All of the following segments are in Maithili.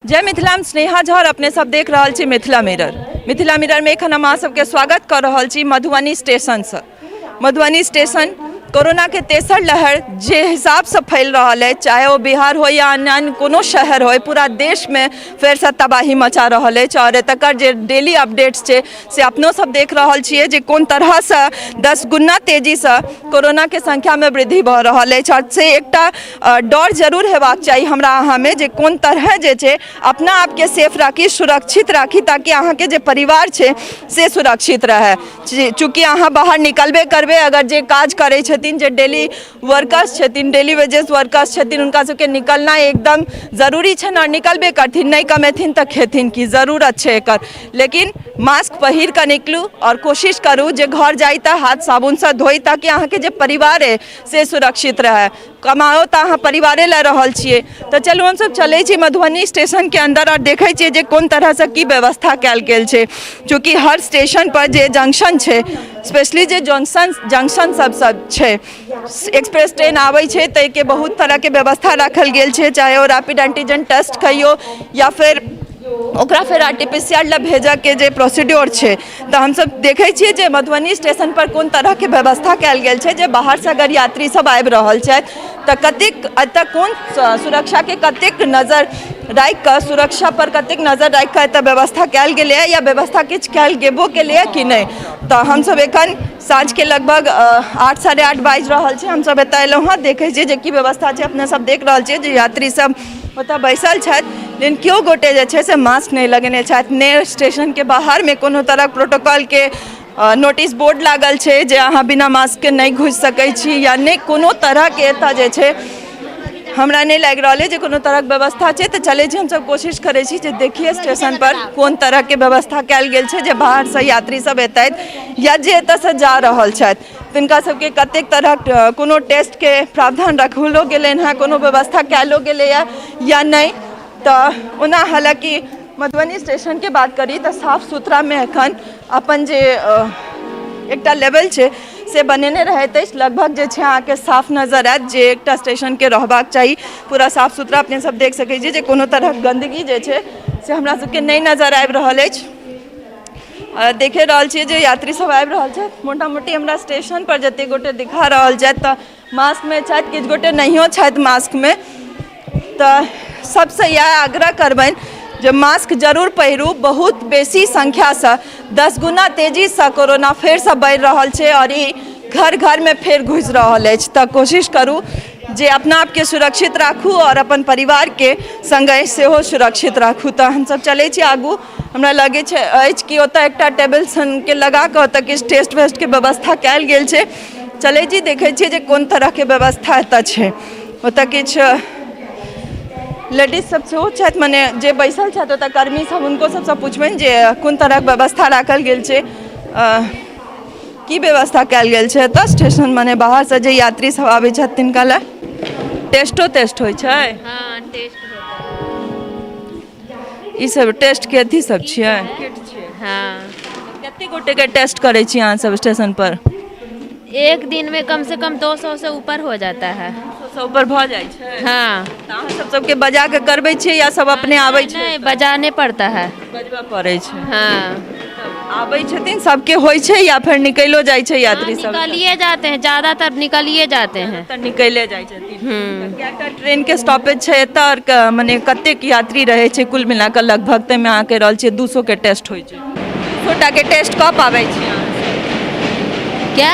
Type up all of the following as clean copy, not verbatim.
जय मिथिला, हम स्नेहा झा और अपने सब देख रहल छी मिथिला मिरर। मिथिला मिरर में एखन हम अहाँ सबके स्वागत कर रहल छी मधुबनी स्टेशनसँ। मधुबनी स्टेशन कोरोना के तेसर लहर जे हिसाबसँ फैल रहल अछि, चाहे ओ बिहार हो या अन्य अन्य कोनो शहर हो, पूरा देशमे फेरसँ तबाही मचा रहल अछि। और तकर जे डेली अपडेट्स छै से अपनो सब देख रहल छियै जे कोन तरहसँ 10 गुना तेजीसँ कोरोनाके संख्यामे वृद्धि भऽ रहल अछि। आओर से एकटा डर जरूर हेबाक चाही हमरा अहाँमे जे कोन तरहे जे छै अपना आपके सेफ राखी, सुरक्षित राखी, ताकि अहाँके जे परिवार छै से सुरक्षित रहै। चूँकि अहाँ बाहर निकलबे करबै, अगर जे काज करै छथिन, जे डेली वर्कर्स छथिन, डेली वेजेस वर्कर्स छथिन, हुनका सबके निकलना एकदम जरूरी छनि आओर निकलबे करथिन, नहि कमेथिन तऽ खेथिन की, जरूरत छै एकर। लेकिन मास्क पहिर कऽ निकलू आओर कोशिश करू जे घर जाइ तऽ हाथ साबुनसँ धोइ, ताकि अहाँके जे परिवार अइ से सुरक्षित रहै। कमाओ तऽ अहाँ परिवारे लए रहल छियै। तऽ चलू, हमसब चलै छी मधुबनी स्टेशनके अन्दर आओर देखै छियै जे कोन तरहसँ की व्यवस्था कयल गेल छै। चूँकि हर स्टेशन पर जे जंक्शन छै, स्पेशली जे जंक्शन जंक्शन सब सब छै, एक्सप्रेस ट्रेन आबै छै, ताहिके बहुत तरहके व्यवस्था राखल गेल छै, चाहे ओ रैपिड एंटीजन टेस्ट कहियौ या फेर ओकरा फेर R T P C R लए भेजऽके जे प्रोसीड्योर छै। तऽ हमसब देखै छियै जे मधुबनी स्टेशन पर कोन तरहके व्यवस्था कयल गेल छै, जे बाहरसँ अगर यात्री सब आबि रहल छथि तऽ कतेक एतऽ कोन सुरक्षाके कतेक नजर राखि कऽ, सुरक्षा पर कतेक नजर राखि कऽ एतऽ व्यवस्था कयल गेलैए या व्यवस्था किछु कयल गेबो केलैए कि नहि। तऽ हमसब एखन साँझके लगभग 8, 8:30 बाजि रहल छै, हमसब एतऽ एलहुँ हँ, देखै छियै जे की व्यवस्था छै। अपने सब देख रहल छियै जे यात्री सब ओतऽ बैसल छथि, लेकिन केओ गोटे जे छै से मास्क नहि लगेने छथि, नहि स्टेशनके बाहरमे कोनो तरहक प्रोटोकॉलके नोटिस बोर्ड लागल छै जे अहाँ बिना मास्कके नहि घुसि सकै छी, या नहि कोनो तरहके एतऽ जे छै हमरा नहि लागि रहल अइ जे कोनो तरहक व्यवस्था छै। तऽ चलै छी, हमसब कोशिश करै छी जे देखियै स्टेशन पर कोन तरहके व्यवस्था कयल गेल छै, जे बाहरसँ यात्री सब एतथि या जे एतऽसँ जा रहल छथि तिनका सबके कतेक तरहक कोनो टेस्टके प्रावधान रखलो गेलनि हँ, कोनो व्यवस्था कयलो गेलैए या नहि। तऽ ओना हालाँकि मधुबनी स्टेशनके बात करी तऽ साफ सुथरामे एखन अपन जे एकटा लेवल छै से बनेने रहैत अछि। लगभग जे छै अहाँके साफ नजर आयत जे एकटा स्टेशनके रहबाक चाही, पूरा साफ सुथरा। अपने सब देख सकै छी जे कोनो तरहक गन्दगी जे छै से हमरा सबके नहि नजर आबि रहल अछि। देखे रहल छियै जे यात्री सब आबि रहल छथि। मोटा मोटी हमरा स्टेशन पर जते गोटे दिखा रहल छथि तऽ मास्कमे छथि, किछु गोटे नहियो छथि मास्कमे। तऽ सबसँ इएह आग्रह करबनि जे मास्क जरूर पहिरू। बहुत बेसी संख्यासँ 10 गुना तेजीसँ कोरोना फेरसँ बढ़ि रहल छै आओर ई घर घरमे फेर घुसि रहल अछि। तऽ कोशिश करू जे अपना आपके सुरक्षित राखू आओर अपन परिवारके सङ्गे सेहो सुरक्षित राखू। तऽ हमसब चलै छी आगू। हमरा लगै छै अछि कि ओतऽ एकटा टेबल सनके लगा कऽ ओतऽ किछु टेस्ट वेस्टके व्यवस्था कयल गेल छै। चलै छी, देखै छियै जे कोन तरहके व्यवस्था एतऽ छै। ओतऽ किछु लेडीज सब सेहो छथि, मने जे बैसल छथि ओतऽ कर्मी सब, हुनको सबसँ पुछबनि जे कोन तरहक व्यवस्था राखल गेल छै, की व्यवस्था कयल गेल छै एतऽ स्टेशन, मने बाहरसँ जे यात्री सब आबै छथि तिनका लए टेस्टो तेस्ट होइ छै? हाँ, टेस्ट होता है। ई सब टेस्ट के अथी सब छियै? हाँ। कते गोटे के टेस्ट करै छी अहाँ सब स्टेशन पर? एक दिन में कम से कम 200 से ऊपर हो जाता है। 100 ऊपर भऽ जाइ छै? हाँ। तऽ अहाँ सब सबके बजा के करबै छियै या सब अपने आबै छै? नहीं, बजाने पड़ता है। बजबऽ पड़ै छै? हाँ। आबै छथिन सबके होइ छै या फेर निकलो जाइ छै यात्री सब? निकलिए जाते हैं, ज्यादातर निकलिए जाते हैं। तऽ निकले जाइ छथिन। कएटा ट्रेन के स्टॉपेज छै एतऽ आओर मने कतेक यात्री रहै छै कुल मिला कऽ लगभग? ताहिमे अहाँ कहि रहल छियै 200 के टेस्ट होइ छै, 200 टा के टेस्ट कऽ पाबै छियै अहाँ? क्या?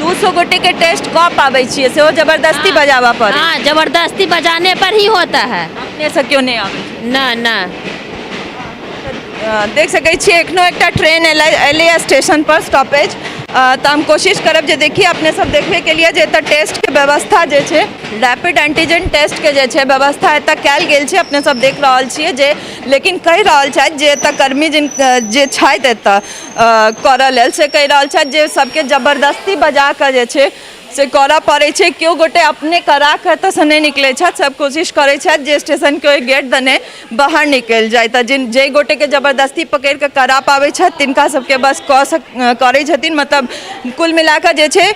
200 गोटे के टेस्ट कऽ पाबै छियै, सेहो जबरदस्ती बजाबऽ पड़ै? हाँ, जबरदस्ती बजाने पर ही होता है। अपने से केओ नहि आबै छै? ना ना। देख सकै छियै, एखनो एकटा ट्रेन एलै एलैए स्टेशन पर स्टॉपेज। तऽ हम कोशिश करब जे देखिए, अपने सब देखबे लिए जे एतऽ टेस्टके व्यवस्था जे छै, रैपिड एंटीजन टेस्टके जे छै व्यवस्था एतऽ कयल गेल छै। अपने सब देख रहल छियै जे, लेकिन कहि रहल छथि जे एतऽ कर्मी जिन जे छथि एतऽ करऽ लेल, से कहि रहल छथि जे सबके जबरदस्ती बजा कऽ जे छै से करऽ पड़ै छै। केओ गोटे अपने करा कऽ एतऽसँ नहि निकलै छथि। सब कोशिश करै छथि जे स्टेशनके ओहि गेट दने बाहर निकलि जाय। तऽ जिन जाहि गोटेके जबरदस्ती पकड़ि कऽ करा पाबै छथि तिनका सबके बस कऽ सक करै छथिन। मतलब कुल मिला कऽ जे छै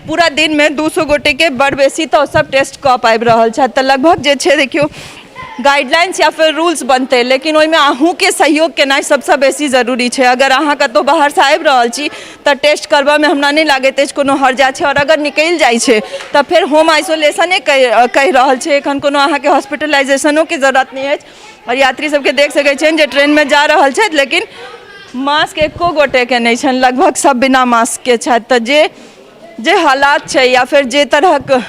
पूरा दिनमे 200 गोटेके बड़ बेसी तऽ ओसब टेस्ट कऽ पाबि रहल छथि। तऽ लगभग जे छै, देखियौ, गाइडलाइंस या फेर रूल्स बनतै, लेकिन ओहिमे अहूँके सहयोग केनाइ सबसँ बेसी जरूरी छै। अगर अहाँ कतहु बाहरसँ आबि रहल छी तऽ टेस्ट करबऽमे हमरा नहि लागैत अछि कोनो हर्जा छै। आओर अगर निकलि जाइ छै तऽ फेर होम आइसोलेशने कहि कहि रहल छै, एखन कोनो अहाँके हॉस्पिटलाइजेशनोके जरूरत नहि अछि। आओर यात्री सबके देख सकै छियनि जे ट्रेनमे जा रहल छथि, लेकिन मास्क एको गोटेके नहि छनि, लगभग सब बिना मास्कके छथि। तऽ जे जे हालात छै या फेर जे तरहक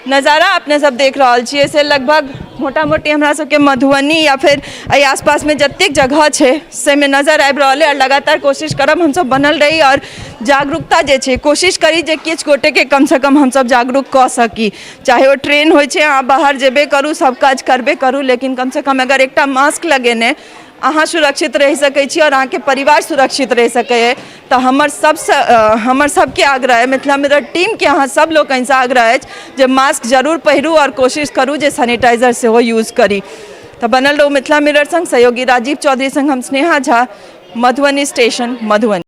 नजारा अपने सब देख रहल छियै, से लगभग मोटा मोटी हमरा सबके मधुबनी या फेर एहि आसपासमे जतेक जगह छै सेमे नजर आबि रहल अइ। आओर लगातार कोशिश करब हमसब बनल रही आओर जागरूकता जे छै कोशिश करी जे किछु गोटेके कमसँ कम हमसब जागरूक कऽ सकी। चाहे ओ ट्रेन होइ छै, अहाँ बाहर जेबे करू, सब काज करबे करू, लेकिन कमसँ कम अगर एकटा मास्क लगेने अहाँ सुरक्षित रहि सकै छी आओर अहाँके परिवार सुरक्षित रहि सकैए, तऽ हमर सबसँ हमर सबके आग्रह अइ, मिथिला मिरर टीमके अहाँ सब लोकनिसँ आग्रह अछि जे मास्क जरूर पहिरू आओर कोशिश करू जे सैनिटाइजर सेहो यूज करी। तऽ बनल रहू मिथिला मिरर संग। सहयोगी राजीव चौधरी संग हम स्नेहा झा, मधुबनी स्टेशन, मधुबनी।